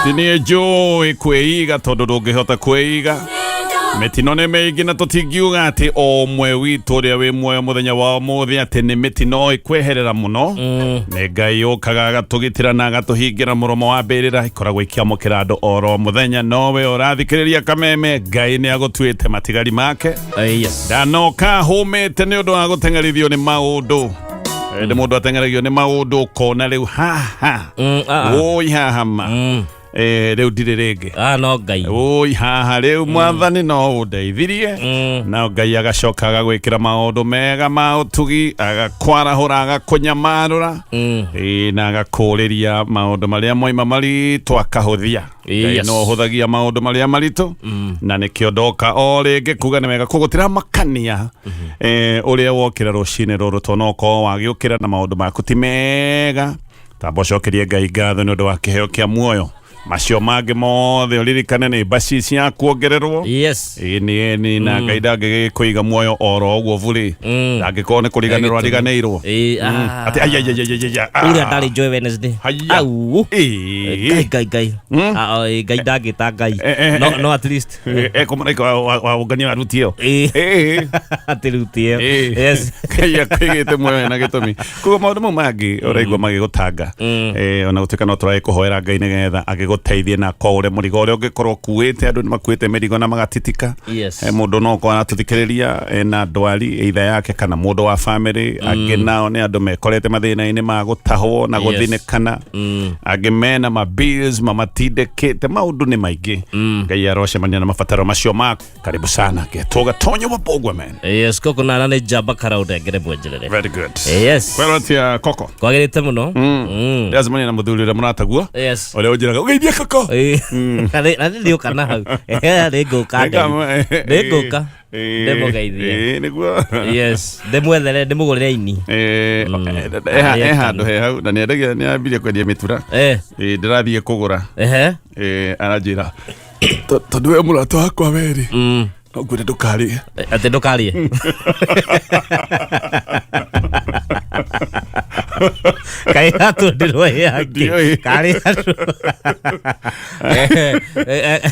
Ti niĩ njũĩ kwĩiga tondũ ndũngĩhota kwĩiga. Mĩtino nĩ mĩingĩ na tũtingiuga atĩ o ũmwe witũ ũrĩa wĩ muoyo mũthenya wa ũmũthĩ atĩ nĩ mĩtino ĩkweherera mũno. Nĩ Ngai ũkaga agatũgitĩra na agatũhingĩra mũromo wa mbĩrĩra ikoragwo ikĩamũkĩra andũ oro mũthenya. Nowe ũrathikĩrĩria kameme, Ngai nĩ agũtuĩte matigari make. Yes. Ndanoka hũmĩte nĩ ũndũ wa gũteng'erithio nĩ maũndũ. Ĩndĩ mũndũ ateng'eragio nĩ maũndũ ũkona rĩu haha. Ah, ah. Woi haha ma. Rĩu ndirĩ rĩngĩ. Ah, no Ngai. Woi haha rĩu mwathani no ũndeithirie. Na Ngai agacoka agagwĩkĩra maũndũ mega ma ũtugi, agakwarahũra, agakũnyamarũra. Na agakũũrĩria maũndũ marĩa moima maritũ akahũthia. Ngai Yes. no ũhũthagia maũndũ marĩa maritũ na nĩkĩo ndoka o rĩngĩ kuga nĩ wega koguo tiramakania ũrĩa wokĩra rũcinĩ rũrũ tondũ no ũkorwo wagĩũkĩra na maũndũ maku ti mega tamba ũcokerie Ngai ngatho nĩ ũndũ wa kĩheo kĩa muoyo macio mangĩ mothe ũririkane nĩ mbaci cia kuongererwo. Yes. Ĩĩ nĩ ĩni na Ngai ndangĩgĩkũiga muoyo oro ũguo burĩ ndangĩkorwo nĩ kũriganĩrwo ariganĩirwo. Ĩĩ, ah. Atĩ ai ai ai ai ai, ah. Ũrĩa ndarĩ njoe Wednesday. Haiya. Au. Ĩĩ. Ngai Ngai Ngai. Ah, oh, ĩĩ, Ngai ndangĩta Ngai. Eh, eh, No eh. no at least. Eko mũraika wa ũngania wa ruti ĩyo. Ĩĩ. Ĩĩ. Atĩ ruti ĩyo. Ĩĩ. Yes. Ngai akwĩgĩte muoyo na gĩtũmi koguo maũndũ mau mangĩ ũraigua magĩgũtanga ona gũtuĩka no tũragĩkũhoera Ngai nĩgetha agĩgũteithie na akwaũre mũrigo ũrĩa ũngĩkorwo ũkuĩte. Andũ nĩ makuĩte mĩrigo na magatitika. Yes. Mũndũ no ũkorwo aratũthikĩrĩria ena ndwari either yake kana mũndũ wa family. Angĩ nao nĩ andũ mekorete mathĩna-inĩ ma gũtahwo na gũthinĩkana. Angĩ mena ma bills mamatindĩkĩte. Maũndũ nĩ maingĩ. Ngai arocemania na mabataro macio maku. Karibu sana getoga tonyo wa bogwa man. Yes, koko nana nĩ njamba karaũndengere mwenjerere. Very good. Yes. Kwero atia koko? Kwagĩrĩte mũno. Ndĩracemania na mũthuri ũrĩa mũrataguo Yes. ũrĩa ũnjĩraga ũgeithie koko. Ĩĩ. Na nĩ ndĩũka na hau. Nĩ ngũka nderi. Nĩ ngũka. Ndĩmũgeithie. Ĩĩ, nĩguo. Yes. Ndĩmwethere ndĩmũgũrĩre ini. Ĩĩ, Arĩa e handũ he hau na nĩendagia nĩambirie kwendia mĩtura. Ĩĩ, ndĩrathiĩ kũgũra. Ĩĩ, aranjĩra tondũ we mũrata wakwa werĩ no ngwĩre ndũkarĩe. Atĩ ndũkarĩe. Kaĩ atũndirwo yake. Ndiũĩ. Karĩ atũ.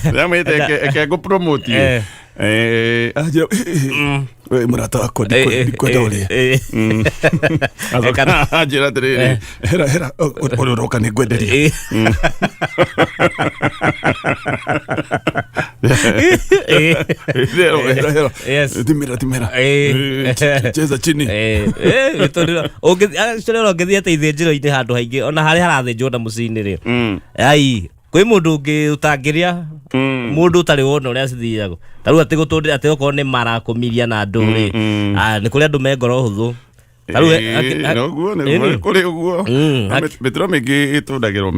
Ndĩramwĩte eke ngũ promote. Anjĩra we mũrata wakwa ndikwenda ũrĩe. Acoka anjĩra atĩrĩrĩ, hera hera ũrĩa ũroka nĩ ngwenderia. Hera hera hera. Yes. Thimĩra thimĩra. Cheza chini. Ũngĩthiĩ atĩ ithĩnjĩro-inĩ handũ haingĩ ona harĩa harathĩnjwo na mũciĩ-inĩ rĩ, ai kwĩ mũndũ ũngĩ ũtangĩrĩa mũndũ ũtarĩ wona ũrĩa cithiagwo ta rĩu atĩ gũtũndĩra atĩ okorwo nĩ mara kũmiria na andũ rĩ, ah, nĩ kũrĩ andũ me ngoro hũthũ. Ta rĩu Noguo nĩguo Ĩni. kũrĩ ũguo. Na mĩtũro mĩingĩ ĩtũndagĩrwo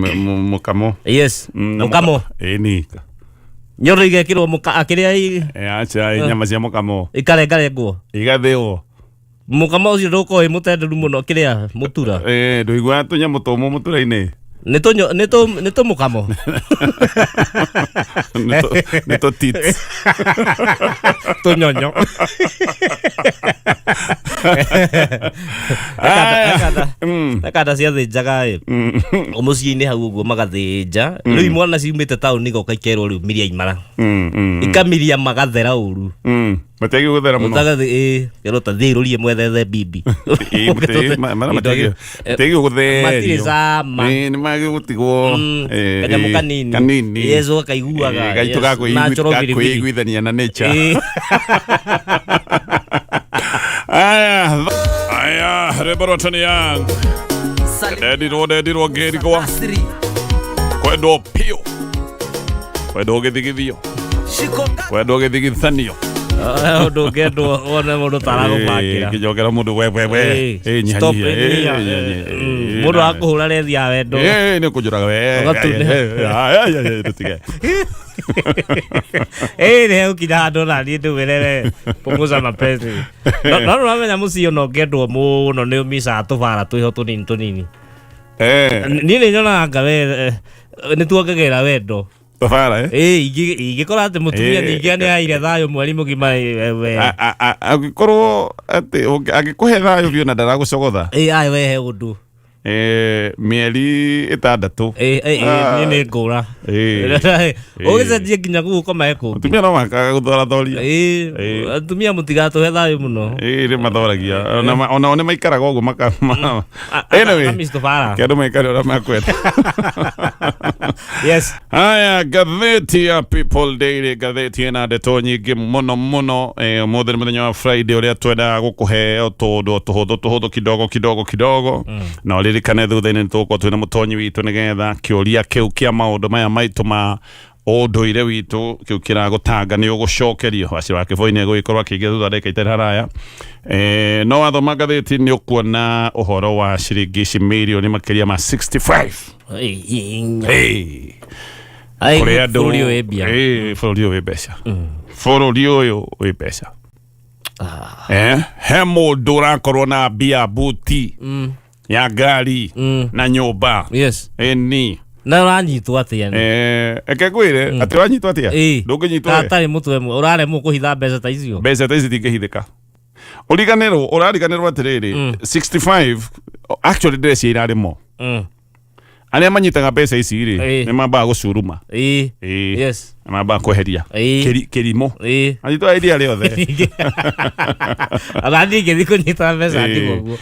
mũkamo. Yes. Na mũkamo. Ĩni. Nyondo igekĩrwo akĩrĩa Aca nyama cia mũkamo ikarengarengwo igathĩo. Mũkamo ũcio ndũkorwo wĩ mũtenderu mũno kĩrĩa mũtura. Ndũiguaga tũnyamũ tũmũ mũtura-inĩ? Nĩ tũnyo nĩ tũ nĩ tũmũkamo. Nĩ tũ tits. Tũnyonyo. Aya. Ekanda ciathĩnjaga ĩ o mũciĩ-inĩ hau ũguo magathĩnja rĩu imwana ciumĩte taũni igoka ikerwo rĩu miria imara ikamiria magathera ũru. Matiagĩ gũthera mũno. Ũtagathi ĩ kerwo ta thiĩ rũrie mwethethe bibi. Ĩĩ, mara matiagĩ matiagĩ gũtherio. Matirĩ cama. Ĩĩ, nĩ magĩ gũtigwo Kanyamũ ĩĩ, kanini. Kanini. Yes, ũgakaiguaga. Ĩĩ, gaitũ Yes, ga natural biribiri. kwĩiguithania na nature. Ĩĩ. Aya, aya, rwĩmbo rwa Tony Young. Ndendirwo ndendirwo ngĩrigwo kwendwo piũ kwendwo gĩthigithio kwendwo gĩthigithanio. Ũndũ ũngĩendwo wone mũndũ taragũbangĩra. Ngĩnjokera mũndũ we we we. Ĩĩ, Ĩĩ, stop, nyihanyihia. ĩĩ, Ĩĩ, nyihia. nyihanyihia. Ĩĩ, Mũndũ na- akũhũra rethi ya wendo. Ĩĩ, nĩ ũkũnjũraga we. Ũgatunĩha. Tũtige. Ĩĩ, nĩ hegũkinya handũ na niĩ ndĩwĩre we punguza mapenzi. No no nĩũramenya mũciĩ ona ũngĩendwo mũno nĩ ũmicaga tũbara twĩho tũnini tũnini. Niĩ nĩ nyonaga anga we nĩ tuongagĩrĩra wendo. Tũbara, eh? Ĩĩ, ingĩkora atĩ mũtumia ningĩ nĩ aire thayũ mweri mũgima we. Angĩkorwo atĩ angĩkũhe thayũ biũ na ndaragũcogotha. Ĩĩ, aye we he ũndũ. Mĩeri 6. Ĩ, niĩ nĩ ngũra. Ũgĩcenjie nginya gũgũkoma kũngĩ. Atumia no makaga gũthorathoria. Atumia mũtigatũhe thayũ mũno. Nĩ mathoragia. Onao nĩ maikaraga ũguo maka anyway. Mr. Farah. Kĩ andũ maikare ũrĩa makwenda. Yes. Haya, ngathĩti ya People Daily, ngathĩti ĩna ndeto nyingĩ mũno mũno. Ũmũthĩ nĩ mũthenya wa Friday ũrĩa twendaga gũkũhe tũũndũ tũhũthũ tũhũthũ kidogo kidogo kidogo. Na ũririkane thutha-inĩ nĩ tũgũkorwo twĩna mũtonyi witũ nĩgetha kĩũria kĩu kĩa maũndũ maya maitũ ma ũndũire witũ kĩu kĩragũtanga nĩ ũgũcokerio. Wacira wa Kĩboi nĩ egũgĩkorwo akĩingĩra thutha wa ndagĩka itarĩ haraya. No wathoma ngathĩti nĩ ũkuona ũhoro wa ciringi ici mirioni makĩria ma 65. Hey. Ai, Kũrĩ andũ bũrũri ũyũ wĩ mbia. Bũrũri ũyũ wĩ mbeca. Bũrũri ũyũ wĩ mbeca. He mũndũ ũrakorwo na mbia buti ya ngari na nyũmba. Yes. Ĩni. Na ũranyitwo atĩa? Eke ngwĩre atĩ ũranyitwo atĩa? Ndũngĩnyitwo we. Atarĩ mũtwe mwe ũraremwo kũhitha mbeca ta icio. Mbeca ta ici itingĩhithĩka. Ũriganĩrwo, ũrariganĩrwo atĩrĩrĩ, 65 actually ndĩreciria irarĩ mo. Arĩa manyitaga mbeca ici rĩ, nĩ mambaga gũcuruma. Yes. Nĩ mambaga kweheria. Kĩrimũ. Anyitwo iria rĩothe. Ona niĩ ingĩthiĩ kũnyita mbeca ndigwo ũguo.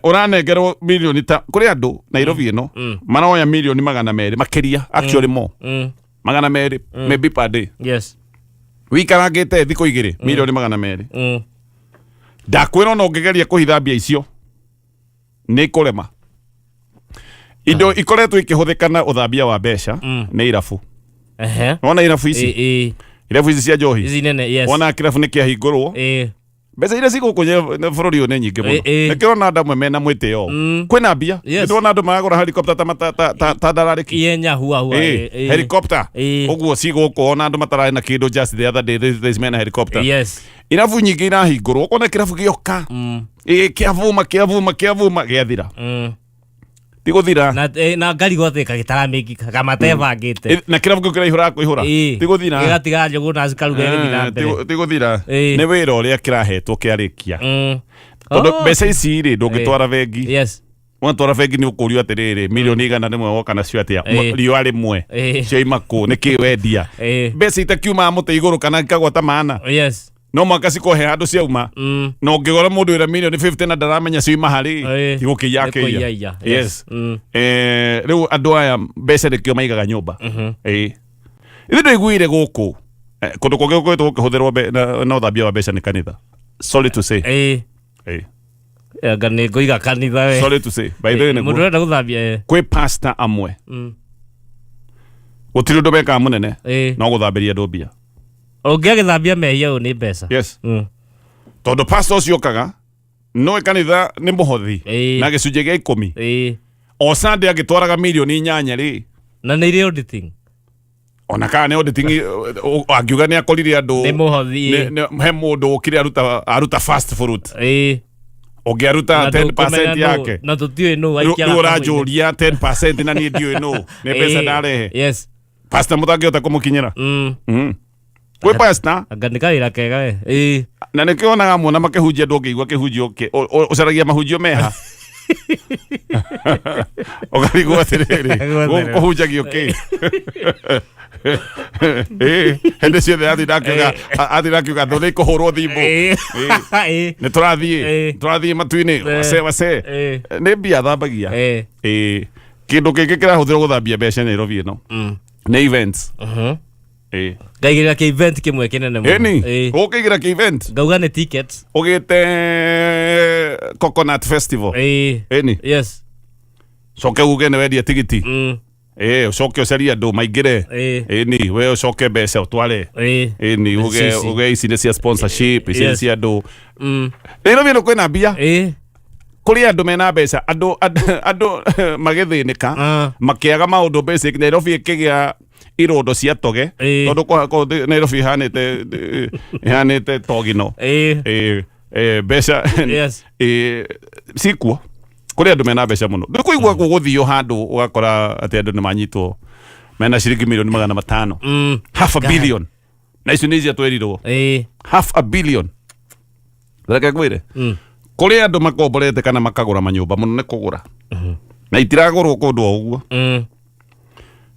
Ũranengerwo milioni ta kũrĩ andũ Nairobi ĩno maroya milioni 200 makĩria, actually more. 200 maybe per day. Yes. Wĩikarangĩte thikũ 2 milioni 200. Ndakwĩra ona ũngĩgeria kũhitha mbia icio nĩ kũrema. Indo ikoretwo ikĩhũthĩka na ũthambia wa mbeca nĩ irabu. Wona irabu ici? Irabu ici cia njohi. Ici nene, yes. Wona kĩrabu nĩ kĩahingũrwo. Mbeca iria cigũkũ bũrũri ũyũ nĩ nyingĩ mũno. Nĩkĩo ũrona andũ amwe mena mwĩtĩo. Kwĩna mbia. Nĩndĩrona andũ maragũra helicopter ta ndararĩki. Ienya hua hua. Helicopter. Ũguo cigũkũ ona andũ matararĩ na kĩndũ just the other day they mena helicopter. Yes. Irabu nyingĩ irahingũrwo. Ũkona kĩrabu gĩoka. Kĩavuma kĩavuma kĩavuma gĩathira. Ti gũthira. Na ngarigwo atĩ kagĩtaramĩki kamatebangĩte. Na kĩrabu kĩu kĩraihũra kũihũra. Ti gũthira. Gĩgatiga njũgũ na cikaruga gĩgathiĩ na mbere. Ti gũthira. Nĩ wĩra ũrĩa kĩrahetwo kĩarĩkia. Tondũ mbeca ici rĩ ndũngĩtwara bengi. Yes. Watwara bengi nĩ ũkũrio atĩrĩrĩ, milioni 100 woka nacio atĩa? Riũa rĩmwe. Cioima kũ? Nĩkĩ wendia? Mbeca itakiumaga mũtĩ igũrũ kana ikagwa ta mana. Yes. No mwaka cikohe handũ ciauma. Na ũngĩgora mũndũ wĩra milioni 50 na ndaramenya cioima harĩ, ti gũkĩiya akĩiya. Yes. Rĩu andũ aya mbeca nĩkĩo maigaga nyũmba. Ithuĩ ndũiguire gũkũ kũndũ kũngĩ gũkoretwo gũkĩhũthĩrwo na ũthambia wa mbeca nĩ kanitha. Sorry to say. Anga nĩ ngũiga kanitha we. Sorry to say. By the way, mũndũ ũrenda gũthambia. Kwĩ pastor amwe. Gũtirĩ ũndũ mekaga mũnene. No gũthambĩria andũ mbia. Ũngĩagĩthambia mehia ũyũ nĩ mbeca. Yes. Tondũ pastor ũcio okaga no kanitha nĩ mũhothi na gĩcunjĩ gĩa 10. O Sunday agĩtwaraga milioni 8 rĩ. Na nĩ irĩ auditing. Ona kana nĩ auditing angiuga nĩ akorire andũ. Nĩ mũhothi. He mũndũ ũkire aruta first fruit. Ũngĩaruta 10% yake. Na tũtiũĩ nũ aikiaga. Rĩu ũranjũria 10% na niĩ ndiũĩ nũ. Nĩ mbeca ndarehe. Yes. Pastor mũtangĩhota kũmũkinyĩra. Kwĩ pastor. Anga nĩ kawĩra kega we. Na nĩkĩo wonaga mwana makĩhunjia ndũngĩigua kĩhunjio ũcaragia mahunjio meha. Ũkarigwo atĩrĩrĩ, kũhunjagio kĩ? Hĩndĩ ciothe athiĩ ndakiuga thũ nĩ ikũhũrwo thimũ. Nĩ tũrathiĩ matu-inĩ, wase wase. Nĩ mbia thambagia. Kĩndũ kĩngĩ kĩrahũthĩrwo gũthambia mbeca Nairobi ĩno nĩ events. Ngaigĩrĩra kĩ event kĩmwe kĩnene mũno. Ĩni, ũkĩigĩra kĩ event? Ngauga nĩ tickets. Ũgĩte Coconut Festival. Ĩni. Yes. Coke uge nĩ wendia tigiti. Ũcoke ũcarie andũ maingĩre. Ĩni, we ũcoke mbeca ũtware. Ĩni, uge ici nĩ cia sponsorship, ici nĩ cia andũ. Nairobi ĩno kwĩna mbia. Kũrĩ andũ mena mbeca, andũ magĩthĩnĩka, makĩaga maũndũ basic. Nairobi ĩkĩgĩa irondo cia toge, tondũ Nairobi ihanĩte togino. Mbeca cikuo. Kũrĩ andũ mena mbeca mũno. Ndĩ kũigua gũgũthio handũ ũgakora atĩ andũ nĩ manyitwo mena ciringi milioni 500. Half a billion. Na icio nĩ icio twerirwo. Half a billion. Reke ngwĩre. Kũrĩ andũ makomborete kana makagũra manyũmba mũno nĩ kũgũra na itiragũrwo kũndũ o ũguo,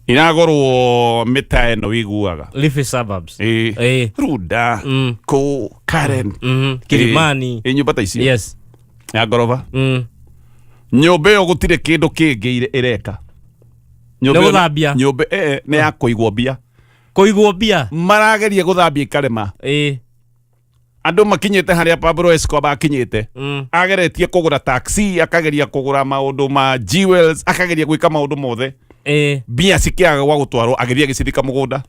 iragũrwo mĩtaa ĩno wĩiguaga. Leafy suburbs. Ĩĩ. Runda, kũ Karen. Kilimani. Ĩ nyũmba ta icio ya ngoroba. Nyũmba ĩyo gũtirĩ kĩndũ kĩngĩ ĩreka. Nyũmba Nĩ ĩyo- gũthambia. Nyũmba nĩ ya kũigwo mbia. Kũigwo mbia. Marageria gũthambia ikarema. Andũ makinyĩte harĩa Pablo Escobar akinyĩte. Ageretie kũgũra taxi, akageria kũgũra maũndũ ma jewels, akageria gwĩka maũndũ mothe. Mbia cikĩaga gwa gũtwarwo, agĩthiĩ agĩcithika mũgũnda.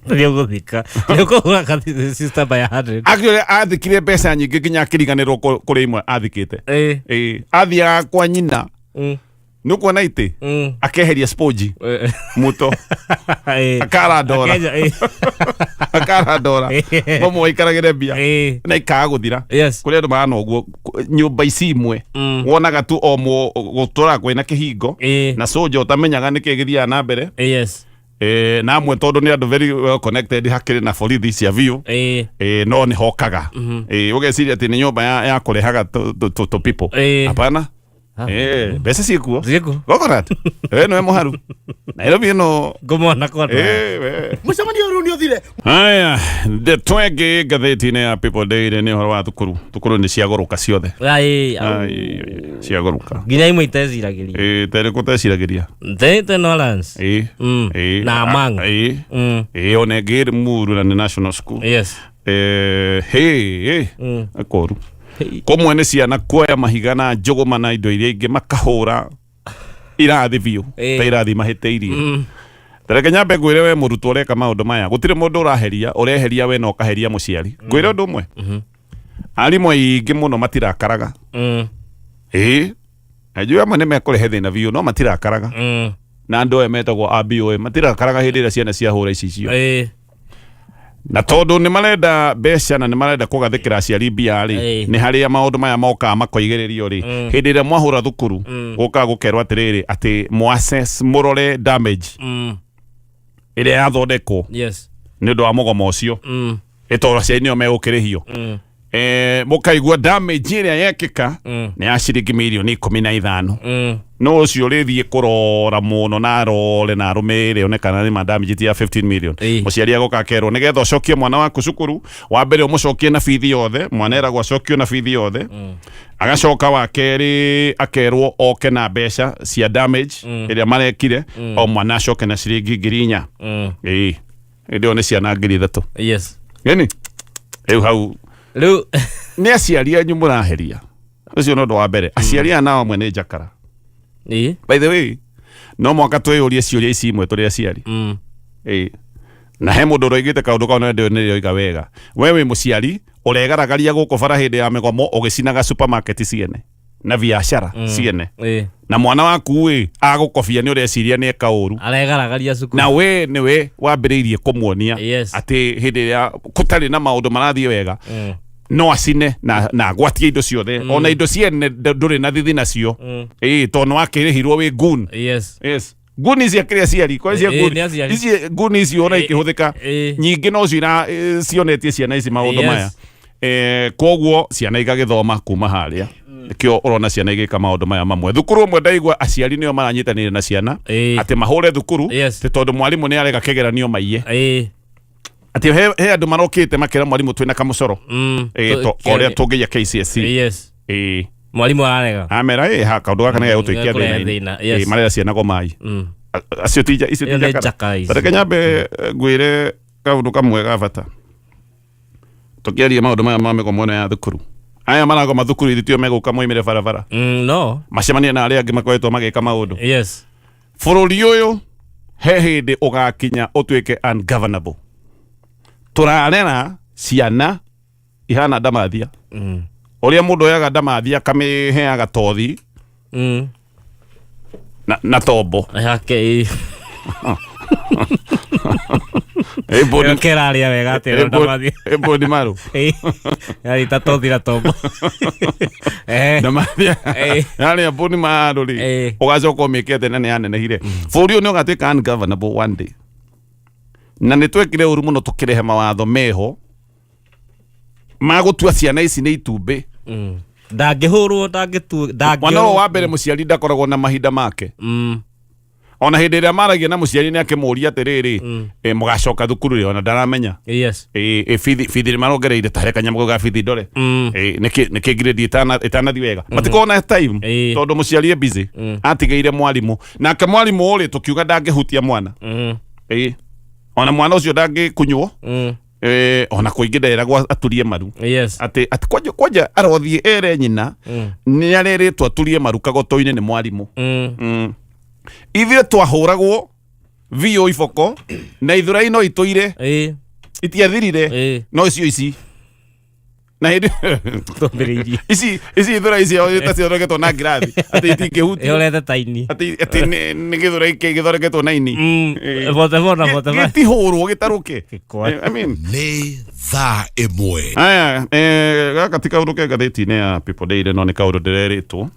Nĩ ũgũthika. Nĩ ũkũgũra sister by 100. Actually athikire mbeca nyingĩ nginya akĩriganĩrwo kũrĩ imwe athikĩte. Ĩĩ, athiaga kwa nyina. Nĩ ũkuona itĩ? Akeheria sponge muto. Akara ndora. Akenja, Akara ndora. Mamwe waikaragĩre mbia. Na ikaga gũthira. Kũrĩ andũ mahana ũguo nyũmba ici imwe wonaga tu o gũtũra kwĩna kĩhingo na soja ũtamenyaga nĩkĩ gĩthiaga na mbere. Na amwe tondũ nĩ andũ very well connected hakĩrĩ na borithi cia biũ. No nĩ hokaga. Ũgeciria atĩ nĩ nyũmba ya kũrehaga to people. Hapana. Mbeca ciĩkuo. Ciĩkuo. Coconut we nĩwe mũharu Nairobi ĩno. Ngũmona kwa. We. Mũcemanio ũyũ rĩu nĩ ũthire. Haya, ndeto ĩngĩ ngathĩti-inĩ ya People Daily nĩ ũhoro wa thukuru. Thukuru nĩ ciagũrũka ciothe. Ai, au. Ai, ciagũrũka. Nginya imwe iteciragĩria. Ĩ, ta ĩrĩkũ ũteciragĩria? Te Nolans. Ĩ. Ĩ. Na Among. Ĩ. Ĩ, ona ĩngĩ ĩrĩ Muru na nĩ national school. Hĩ, koru. Kũmwe nĩ ciana kuoya mahiga na njũgũma na indo iria ingĩ makahũra irathi biũ ta irathi mahĩtĩirie. Tareke nyambe ngwĩre we mũrutwo ũreka maũndũ maya, gũtirĩ mũndũ ũraheria, ũreheria we na ũkaheria mũciari. Ngwĩre ũndũ ũmwe, arimũ aingĩ mũno matirakaraga. Ĩĩ, najua amwe nĩ mekũrehe thĩna biũ no matirakaraga. Na andũ aya metagwo ABOA matirakaraga hĩndĩ ĩrĩa ciana ciahũra icicio. Na tondũ nĩ marenda mbeca na nĩ marenda kũgathĩkĩra aciari mbia rĩ, nĩ harĩa maũndũ maya mokaga makoigĩrĩrio rĩ, hĩndĩ ĩrĩa mwahũra thukuru gũkaga gũkerwo atĩrĩrĩ atĩ mũ-assess mũrore damage ĩrĩa yathondekwo nĩ ũndũ wa mũgomo ũcio. Ĩ tondũ aciari nĩo megũkĩrĩhio. Mũkaigua damage ĩrĩa yekĩka nĩ ya ciringi mirioni 15. No ũcio ũrĩthiĩ kũrora mũno na arore na arũmĩrĩre one kana nĩ ma damage ti ya 15 million. Mũciari agoka akerwo nĩgetha ũcokie mwana waku cukuru, wa mbere ũmũcokie na bithi yothe, mwana eragwo acokio na bithi yothe. Agacoka wa kerĩ akerwo oke na mbeca cia damage ĩrĩa marekire, o mwana acoke na ciringi 4,000. Ĩĩ, hĩndĩ ĩyo nĩ ciana 3,000. Ĩni rĩu hau Rĩu nĩ aciari anyu mũraheria. Ũcio nĩ ũndũ wa mbere. Aciari aya nao amwe nĩ njakara. By the way, no mwaka twĩyũrie ciũria ici imwe tũrĩ aciari. Ĩĩ. Na he mũndũ ũroigĩte kaũndũ kau na ndĩũ nĩrĩoiga wega. We wĩ mũciari ũregaragaria gũkũ bara hĩndĩ ya mĩgomo ũgĩcinaga supermarket ciene na biacara ciene. Na mwana waku ĩ agũkobia nĩ ũreciria nĩ eka ũru. Aregaragaria cukuru. Na we nĩwe wambĩrĩirie kũmuonia atĩ hĩndĩ ĩrĩa kũtarĩ na maũndũ marathiĩ wega no acine na agwatie indo ciothe. Ona indo ciene ndũrĩ na thithi nacio. Ĩĩ, tondũ nĩwakĩrĩhirwo wĩ goon. Yes. Nguni ici akĩrĩ aciari kwa cia nguni Nĩ aciari. Ici nguni ici ona ikĩhũthĩka nyingĩ no cio cionetie ciana ici maũndũ maya. Koguo ciana igagĩthoma kuma harĩa nĩkĩo ũrona ciana igĩka maũndũ maya mamwe. Thukuru ũmwe ndaigua aciari nĩo maranyitanĩire na ciana atĩ mahũre thukuru atĩ tondũ mwarimũ nĩ arega kĩgeranio maiye. Atĩ he andũ marokĩte makĩra mwarimũ twĩna kamũcoro. Korĩa tũngĩiya KCSE. Mwarimũ ararega. Amera ĩ ha kaũndũ gaka nĩ gegũtũikia Gekũrehe thĩna-inĩ. thĩna, yes. Marera ciana go mai. Acio ti icio ti Ĩyo nĩ njakara. njakara ici. Reke nyambe ngwĩre kaũndũ kamwe ga bata. Tũkĩaria maũndũ maya ma mĩgomo ĩno ya thukuru. Aya maragoma thukuru ithuĩ tio megũka moimĩre barabara. No. Macemanie na arĩa angĩ makoretwo magĩka maũndũ. Bũrũri ũyũ he hĩndĩ ũgakinya ũtuĩke ungovernable. Tũrarera ciana ihana ndamathia. Ũrĩa mũndũ oyaga ndamathia akamĩheaga tothi na tombo. Yake, ĩ. Ĩ mbũni- Kĩraria wega atĩ ĩ ndamathia. ĩ mbũni maru. Ĩ. Yarĩ ta tothi na tombo. Ndamathia. Yarĩa mbũni maru rĩ. Ũgacoka ũmĩke atĩ na nĩ yanenehire. Bũrũri ũyũ nĩ ũgatuĩka ungovernable one day. Na nĩ twekire ũru mũno tũkĩrehe mawatho meho ma gũtua ciana ici nĩ itumbĩ. Ndangĩhũrwo, ndangĩtu. Mwana ũyũ wa mbere, mũciari ndakoragwo na mahinda make. Ona hĩndĩ ĩrĩa maragia na mũciari, nĩ akĩmũria atĩrĩrĩ, mũgacoka thukuru rĩ? Ona ndaramenya. Bithi nĩ marongereire, tahe kanyamũ kau ga bithi ndore. Nĩkĩ grade ĩtanathiĩ wega, matikoragwo na time, tondũ mũciari e busy, atigĩire mwarimũ. Nake mwarimũ rĩ, tũkiuga ndangĩhutia mwana. Ona mwana ũcio ndangĩkunywo. Ona kũingĩ nderagwo aturie maru. Atĩ kwanja arothiĩ ere nyina nĩ arerĩtwo aturie maru kagoto-inĩ nĩ mwarimũ. Ithuĩ twahũragwo biũ iboko na ithurai no itũire, itiathirire. No icio ici na hĩndĩ Twambĩrĩirie. Ici ithura ici ta cithondeketwo na ngirathi, atĩ itingĩhutio. Ĩhorete taini. Atĩ nĩ gĩthura gĩthondeketwo na ini. Bote bona bote ba. Gĩtihũrwo gĩtarũke. Gĩkwa. I mean, Nĩ thaa 1. Aya, gaka ti kaũndũ ke ngathĩti-inĩ ya People Daily, no nĩ kaũndũ ndĩrerĩtwo.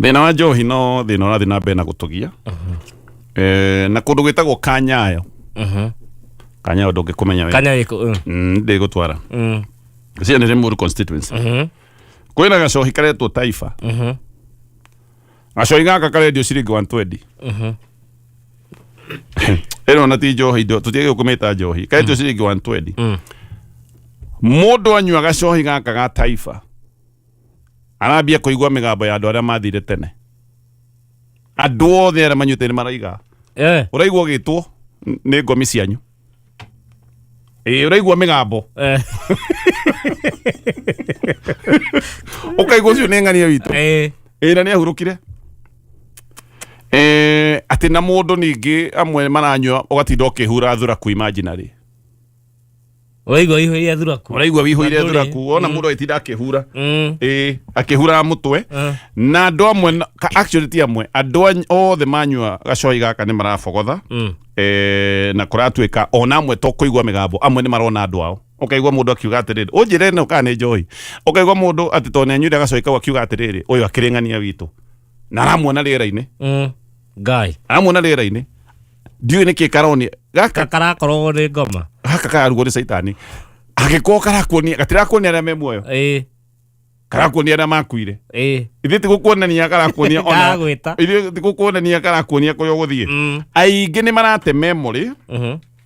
Thĩna wa njohi no thĩna ũrathiĩ na mbere na gũtũgia. Na kũndũ gwĩtagwo Kanyayo. Kanyayo ndũngĩkũmenya wega. Kanya gĩkũ. Ndĩgũtwara. Cia nĩ Limuru constituency. Kwĩna gacohi karetwo Taifa. Gacohi gaka karendio ciringi 120. Ĩno na ti njohi, tũtiagĩrĩirwo kũmĩta njohi. Karendio ciringi 120. Mũndũ anyua gacohi gaka ga Taifa, arambia kũigua mĩgambo ya andũ arĩa mathire tene. Andũ othe arĩa manyuĩte nĩ maraiga. Ũraigua ũgĩtwo nĩ ngomi cianyu. Ĩĩ, ũraigua mĩgambo. Ũkaigua ũcio nĩ ng'ania witũ. Ĩĩ, na nĩ ahurũkire. Atĩ na mũndũ ningĩ amwe maranyua ũgatinda ũkĩhura thuraku imaginary. Ũraigua wĩihũire thuraku. Ũraigua wĩihũire Na ndũrĩ. thuraku, wona mũndũ agĩtinda akĩhura. Ĩĩ, akĩhuraga mũtwe. Na andũ amwe actually ti amwe, andũ othe manyua gacohi gaka nĩ marabogotha. Na kũratuĩka ona amwe to kũigua mĩgambo, amwe nĩ marona andũ ao. Ũkaigua mũndũ akiuga atĩrĩrĩ, ũnjĩre no kana nĩ njohi. Ũkaigua mũndũ atĩ tondũ nĩ anyuire gacohi kau akiuga atĩrĩrĩ, ũyũ akĩrĩ ng'ania witũ, na aramuona rĩera-inĩ. Ngai. Aramuona rĩera-inĩ, ndiũĩ nĩkĩ karonia gaka. Karakoragwo nĩ ngoma. Gaka kararugwo nĩ caitani, angĩkorwo karakuonia, gatirakuonia arĩa me muoyo. Karakuonia arĩa makuire. Ithuĩ ti gũkuonania karakuonia ona. Karagwĩta. Ithuĩ ti gũkuonania karakuonia kũrĩa ũgũthiĩ. Aingĩ nĩ marate memory.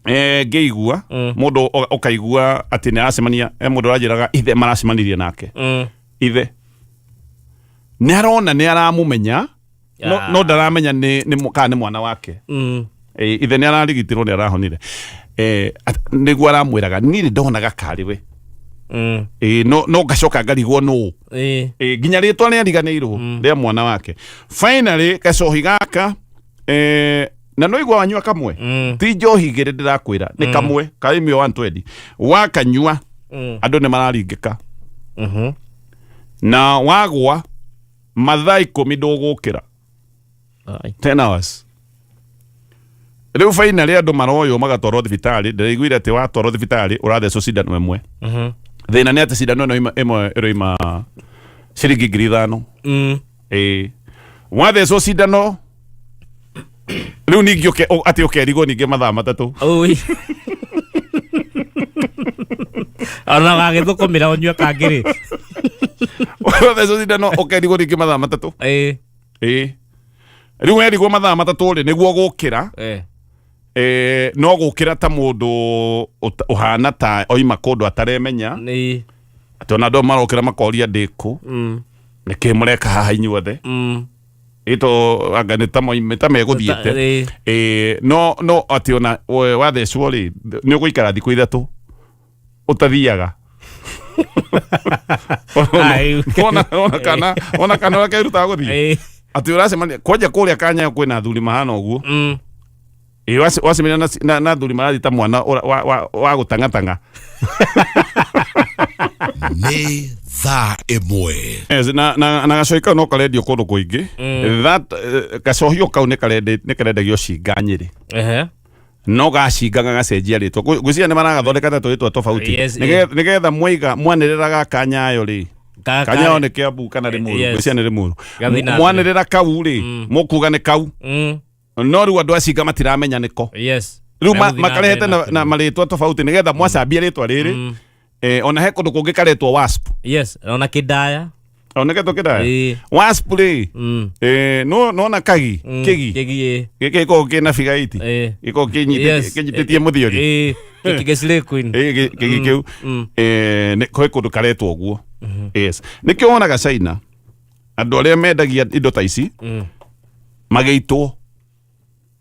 Ngĩigua mũndũ ũkaigua atĩ nĩ aracemania, mũndũ ũranjĩraga ithe maracemanirie nake. Ithe nĩ arona nĩ aramũmenya, no ndaramenya nĩ kana nĩ mwana wake. Ithe nĩ ararigitirwo, nĩ arahonire. Nĩguo aramwĩraga niĩ nĩ ndonaga karĩ we. No ngacoka ngarigwo nũ. Nginya rĩtwa nĩ ariganĩirwo rĩa mwana wake. Finally gacohi gaka, na no igua wanyua kamwe. Ti njohi igĩrĩ ndĩrakwĩra, nĩ kamwe ka ĩmwe 120 wakanyua. Andũ nĩ mararingĩka. Na wagwa mathaa 10 ndũgũkĩra. Ai. 10 hours. Rĩu finally andũ maroywo magatwarwo thibitarĩ. Ndĩraiguire atĩ watwarwo thibitarĩ ũrathecwo cindano ĩmwe. Thĩna nĩ atĩ cindano ĩno ĩmwe ĩroima ciringi 5,000. Ĩĩ, wathecwo cindano rĩu ningĩ atĩ ũkerigwo ningĩ mathaa 3. Ui. Ona wagĩthũkũmĩra ũnyue kangĩ rĩ. Wathecwo cindano ũkerigwo ningĩ mathaa 3. Ĩĩ, rĩu werigwo mathaa 3 rĩ, nĩguo gũkĩra. No gũkĩra ta mũndũ ũhana ta oima kũndũ ataremenya. Atĩ ona andũ marokĩra makoria, ndĩkũ? Nĩkĩ mũreka haha inyuothe? Ĩto anga nĩ ta ta megũthiĩte. No atĩ ona wathecwo rĩ, nĩ ũgũikara thikũ 3 ũtathiaga. Ai. Ona kana ũrĩa kerutaga gũthiĩ. Atĩ ũracemania kwanja kũrĩa Kanyayo kwĩna athuri mahana ũguo. Ĩ, wacemania na athuri marathiĩ ta mwana wa gũtang'atang'a. Nĩ thaa 1. Yes, na gacohi kau no karendio kũndũ kũingĩ. That gacohi o kau nĩ karendagio Cinga Nyĩrĩ. No gacinga gagacenjia rĩtwa. Ngwĩciria nĩ maragathondeka ta tũrĩtwa tofauti. Nĩgetha mwaiga mwanĩrĩraga Kanyayo rĩ, Kanyayo nĩ Kĩambu kana Rĩmuru? Ngwĩciria nĩ Rĩmuru. Gathiĩ na mbere. Mwanĩrĩra kau rĩ, mũkuga nĩ kau. No rĩu andũ a Cinga matiramenya nĩko. Rĩu Megũthiĩ na makarehete mbere na marĩtwa tofauti nĩgetha mwacambia rĩtwa rĩrĩ. Ona he kũndũ kũngĩ karetwo wasp. Yes, ona kĩndaya. Oneketwo kĩndaya. Ĩĩ. Wasp rĩ, no nona kagi, kĩgi. Kĩgi, ĩĩ. Gĩkĩ gĩkoragwo kĩna figa 8. Gĩkoragwo kĩnyitĩtie mũthiori. Ĩĩ, gĩkĩ gĩcirĩ queen. Ĩĩ, kĩgi kĩu. Nĩ kwĩ kũndũ karetwo ũguo. Yes, nĩkĩo wonaga China andũ arĩa mendagia indo ta ici magĩitwo.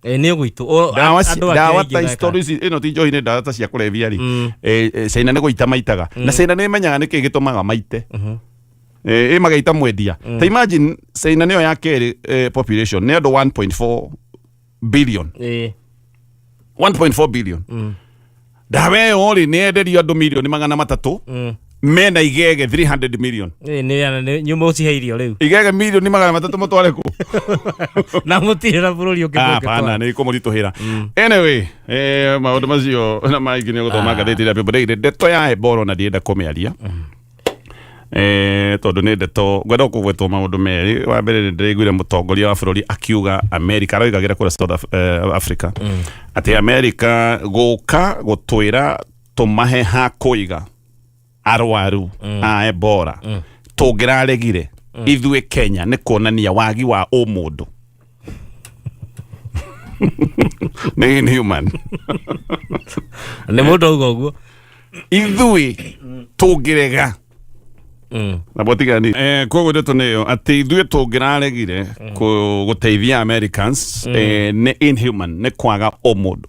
Ĩĩ, nĩ ũgũitwo. Ndawa Andũ ake ndawa aingĩ ta ici, mekaga. tondũ ici ĩno ti njohi, nĩ ndawa ta cia kũrebia rĩ. China nĩ gũita maitaga, na China nĩ ĩmenyaga nĩkĩ gĩtũmaga maite. Ĩ magaita mwendia. Ta imagine, China nĩyo ya kerĩ population, nĩ andũ 1.4 billion. 1.4 billion. Ndawa ĩyo rĩ, nĩ yenderio andũ mirioni 300 mena igege 300 million. Ĩĩ, nĩ nyuma ũcihe irio rĩu. Igege mirioni 300 mũtware kũ? Na mũtirĩ na bũrũri ũngĩ Ah, hapana, mũngĩtwara. nĩ ikũmũritũhĩra. Anyway, maũndũ macio na maingĩ nĩ ũgũthoma ngathĩti ya People Daily. Ndeto ya Ebola na ndienda kũmĩaria, tondũ nĩ ndeto ngwenda kũgwetwo maũndũ merĩ. Wa mbere, nĩ ndĩraiguire mũtongoria wa bũrũri akiuga America, aroigagĩra kũrĩa South Africa atĩ America gũka gũtwĩra tũmahe ha kũiga arwaru a Ebola tũngĩraregire ithuĩ Kenya nĩ kuonania wagi wa ũmũndũ, nĩ inhuman. Nĩ mũndũ auga ũguo. Ithuĩ tũngĩrega na botigani, koguo ndeto nĩyo atĩ ithuĩ tũngĩraregire gũteithia Americans, nĩ inhuman, nĩ kwaga ũmũndũ.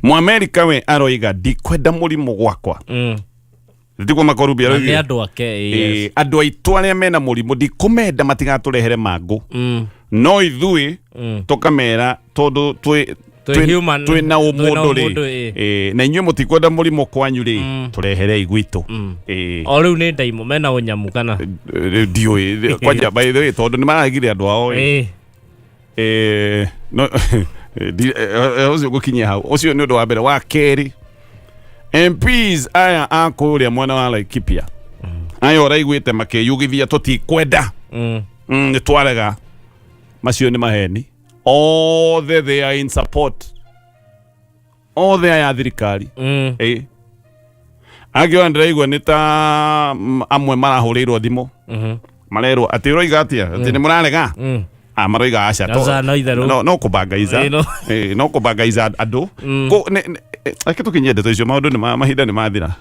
Mũamerika we aroiga ndikwenda mũrimũ gwakwa. Tiguo makorubi Na nĩ aroigire? Andũ ake, yes. Andũ aitũ arĩa mena mũrimũ ndikũmenda, matigatũrehere mangũ. No ithuĩ tũkamera tondũ twĩ Twĩ human, twĩna twĩna ũmũndũ rĩ, ũmũndũ, ĩ. Na inyuĩ mũtikwenda mũrimũ kwanyu rĩ, tũreherei gwitũ. O rĩu nĩ ndaimũ mena ũnyamu kana? Rĩu ndiũĩ kwanja, by the way, tondũ nĩ maragire andũ ao ĩ. No ũcio ngũkinyia hau, ũcio nĩ ũndũ wa mbere. Wa kerĩ, MPs aya a kũrĩa mwena wa Laikipia aya ũraiguĩte makĩyugithia tũtikwenda, nĩ twarega, macio nĩ maheni othe. They are in support othe aya a thirikari. Angĩ ona ndĩraigua nĩ ta amwe marahũrĩirwo thimũ, marerwo atĩ ũroiga atĩa atĩ nĩ mũrarega. Ah, maroiga aca. Aca, no itherũ. No kũbangaiza. No. No kũbangaiza andũ. Reke tũkinyie ndeto icio, maũndũ nĩ mahinda nĩ mathira.